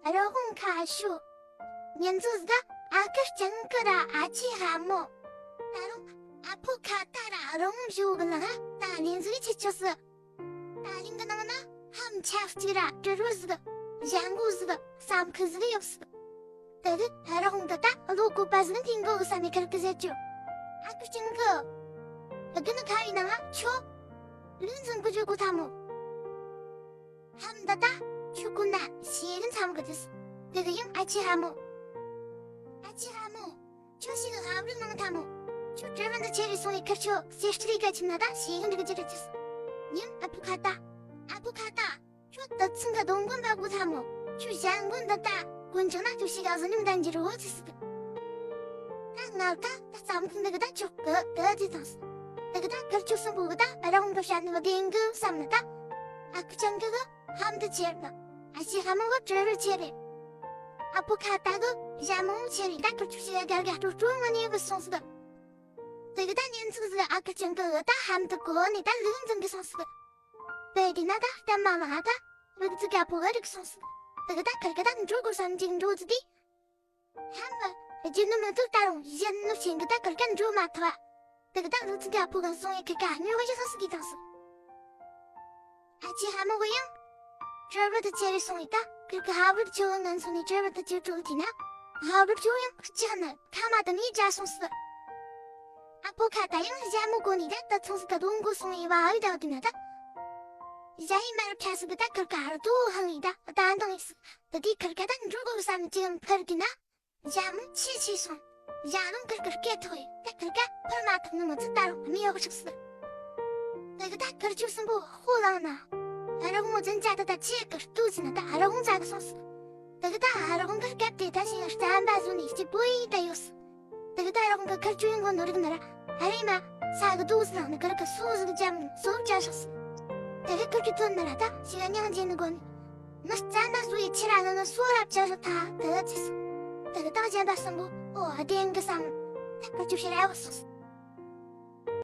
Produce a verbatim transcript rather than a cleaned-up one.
རི་བོང་ཁ་ཤོ། ཉིན་ཟིག་ག་ཨ་ཁུ་སྤྱང་ཀི་ར་ཨ་ཅེ་ལྷ་མོ། ད་རུང་ཨ་ཕོ་ཁ་ཏ་ར་རི་བོང་ཞོ་གི་ལ་ད་ལན་ཟིག་ཆི་ཆི་སི། ད་ལན་གི་ནང་ན་ཧམ་ཆབ་གཅིག་ར་དྲི་རོ་ཟིག་གི་ཞྭ་མགོ་ཟིག་གི་ཟམ་ཁུ་ཟིག་ཡོད་སི། དེ་རིང་རི་བོང་འདི་ད་བློ་བཀོད་པ་ཟིག་འཐེན་གོ་གི་བསམ་ནས་ཁུར་གི་ཟེར་རྒྱུ། ཨ་ཁུ་སྤྱང་ཀི། དགུན་ཁ་བའི་ནང་ང་ཁྱོ་ལུས་འཛིན་གི་འཇུག་གོ་ཐལ་མོ། ཧམ་ད་ད་ཁྱོ་ཀུན་ན་ཤེས་རིན་ཚང་གི་དུས། དེ་གི་ཡང་ཨ་ཅེ་ལྷ་མོ། ཨ་ཅེ་ལྷ་མོ། ཁྱོ་ཞིག་གི་ཧབ་རི་གནང་ཐལ་མོ། ཁྱོ་དྲི་བ་འདི་ཆེ་རེ་སོང་བའི་ཁུར་ཁྱོ་ཟེར་སྤྲེལ་ག་ཁྱིམ་ན་ད་ཤེས་གི་འགྲིག་རྒྱུ་རེད་ཅིས། ཡང་ཨ་ཕོ་ཁ་ཏ། ཨ་ཕོ་ཁ་ཏ། ཁྱོ་དུད་ཚང་གི་སྡོང་མགོ་འབབ་གོ་ཐལ་མོ། ཁྱོ་ཞྭ་མགོ་འདི་ད་གོན་ཆོག་ན་ཁྱོ་ཞིག་ག་གཟི་ཉམས་ལྡན་གྱི་རི་བོ་ཆི་སི། ད་ང་ད་ད་རྩམ་ཁུང་འདི་གི་ད་ཁྱོ་གི་གི་དེ་དང་སི། དེ་གི་ད་ཁུར་ཁྱོ་གསུམ་པོ་གི་ད་རི་བོང་གི་ཞྭ་ནི་གི་བདེན་གི་བསམ་ནི་ད། ཨ་ཁུ་སྤྱང་ཀི་གི་ཧམ་འདི་ཆེ་རེད། ཨ་ཅེ་ལྷ་མོ་གི་དྲི་རོ་ཆེ་རེད། ཨ་ཕོ་ཁ་ཏ་གི་ཞྭ་མོ་ཆེ་རེད། ད་ཁུར་ཁྱོ་ཞིག་ག་དགའ་དགའ་སྤྲོ་སྤྲོ་ངང་ནས་གི་སོང་སི་ད། དེ་གི་ད་ཉིན་ཟིག་ཟིག་ཨ་ཁུ་སྤྱང་ཀི་གི་ད་ཧམ་འདི་གོ་ནས་ད་ལུས་འཛིན་གི་སོང་སི། དེ་དེ་ན་ད་ལྟད་མོ་ལ་ད་རིག་རྩལ་དགའ་པོ་གི་རིག་སོང་སི། དེ་གི་ད་ཁུར་གི་ད་འགྲོ་དགོས་བསམ་གྱི་འགྲོ་ཟིག་དེ། ཧམ་ལ་རྒྱུ་ནི་མི་ཐུབ་ད་རུང་གཞན་ནུ་ཆེན་གི་ད་ཁུར་ག་འགྲོ་མ་ཐུབ་བ། དེ་གི་ད་རིག་རྩལ་དགའ་པོ་གི་སོང་ཡི་ཁུར་ག་སྨྱོ་གི་ཞིག་སོང་སི་གི་དང་སི། ཨ་ཅེ་ལྷ་མོ་གི་ཡང་དྲི་བ་འདི་ཆེ་རེ་སོང་ཡི་ད་ཁུར་གི་ཧབ་རི་ཆུ་གི་ངན་སོང་ནས་དྲི་བ་འདི་ཆེ་དྲུག་དེ་ན་ཧབ་རི་ཆུ་ཡང་ལྕགས་ནི་ཁ་མ་དང་ངའི་བྱ་སོང་སི། ཨ་ཕོ་ཁ་ཏ་ཡང་ཞྭ་མོ་གོན་ནས་ད་ད་ཚོང་སི་ད་སྡོང་མགོ་སོང་ཡི་བ་ཨ་ཡི་ད་དེ་ན་ད། ཞྭ་ཡི་མར་ཕྱ་སི་གི་ད་ཁུར་ག་ཧར་དུ་ཧང་ཡི་ད་ད་འདང་ཡི་སི། ད་དེ་ཁུར་ག་ད་འགྲོ་དགོས་བསམ་གྱི་ཡང་ཕར་གི་ན། ཞྭ་མོ་ཆེ་ཆེ་སོང་། ཞྭ་ལུང་ཀིར་ཀིར་སྐད་ཐོག་ཡི་ད་ཁུར་ག་ཕར་མ་ཐོག་ནི་མི་ཚི་ད་རུང་མི་ཡོག་ཤིག་སི། དེ་གི་ད་ཁུར་ཆུ་གསུམ་པོ་ཧོ་ལང་ན། རི་བོང་འཛིན་ཅག་ད་ད་ཆེ་ཀིར་ཏུ་ཟིན་ན་ད་རི་བོང་ཙ་གི་སོང་སི། དེ་གི་ད་རི་བོང་གི་སྐད་དེ་ད་ཞིང་རྩམ་པ་བཟོ་ནས་སྐྱིད་པོ་ཡི་ད་ཡོད་སི། དེ་གི་ད་རི་བོང་གི་ཁུར་ཆུ་ཡོང་གི་ནོ་རིག་ན་ར་ཨ་རེ་མ། ས་གི་དུ་ཟིན་ན་ཀིར་ཀི་སོ་ཟིག་ཇམ་སོ་ཅ་ཤག་སི། དེ་གི་ཁུར་ཆུ་ཐོན་ན་ར་ད་ཞིང་ཉང་ཇེ་ནི་གོ་ནི། ནི་རྩ་ན་བཟོ་ཡི་ཕྱིར་ར་ནི་ནི་སོ་རབ་ཅག་ལ་ཐ་དི་ཅི་སི། དི་གི་ད་གཞན་པ་གསུམ་པོ་ཨོ་བདེན་གི་བསམ། ད་ཁུར་ཆུ་ཕྱིར་ར་བ་སོ་སི།